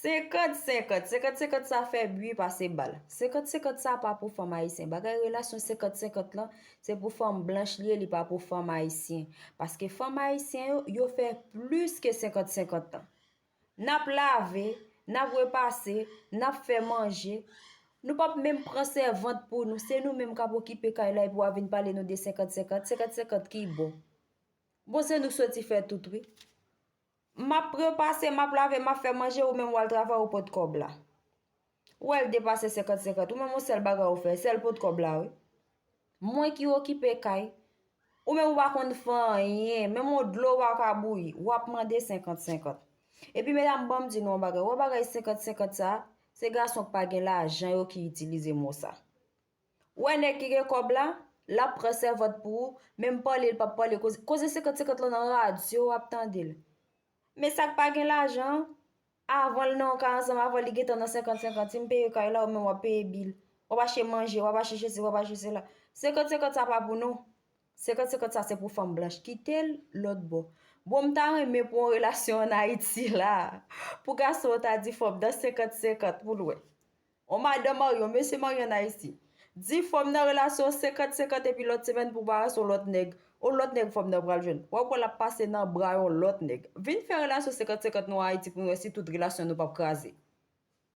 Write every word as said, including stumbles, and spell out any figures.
Senkant senkant, senkant senkant sa fè bwi pase bal. Senkant senkant sa pa pou fanm ayisyen. Bagay relasyon senkant senkant lan, se pou fanm blanch li ye, li pa pou fanm ayisyen. Paske fanm ayisyen yo, yo fè plis ke senkant senkant lan. N ap lave, n ap repase, n ap fè manje. Nou p ap menm pran sèvant pou nou. Se nou menm k ap okipe kay la epi w a vin pale nou de senkant senkant. Senkant senkant ki bon. Bon, se nou k soti fè tout, wi. M ap repase, m ap lave, m ap fè manje, ou menm w al travay, ou pot kòb la. Ou wè l depase senkant senkant. Ou menm yon sèl bagay ou fè, sèl pot kòb la, wi. Mwen ki okipe kay. Ou menm ou pa konn fè anyen, menm yon dlo ou pa ka bouyi, w ap mande senkant senkant. Epi medam, ban m di nou yon bagay. Wè bagay senkant senkant sa, se gason k pa gen lajan yo ki itilize mo sa. Ou wè nèg ki gen kòb la, l ap pran sèvant pou ou, menm pale l p ap pale, koze, koze senkant senkant lan nan radyo w ap tande l. Men sa k pa gen lajan an, avan l nan yon kay ansanm avè w, li gentan nan senkant senkant. Si m peye kay la, ou menm w ap peye bil. W ap achte manje, w ap achte sesi, w ap achte sela. Senkant senkant sa pa pou nou. Senkant senkant sa se pou fanm blanch. Kite l lòt bò. Bon, m ta renmen pou yon relasyon ann Ayiti la, pou gason an ta di fanm nan senkant senkant pou l wè. On madanm marye, on mesye marye ann Ayiti. Di fanm nan relasyon senkant senkant epi lòt semèn pou w pa ranse yon lòt nèg. On lòt nèg fanm nan pral jwenn. W ap wè l ap pase nan bra yon lòt nèg. Vin fè relasyon senkant senkant nou an Ayiti pou n wè si tout relasyon nou p ap kraze.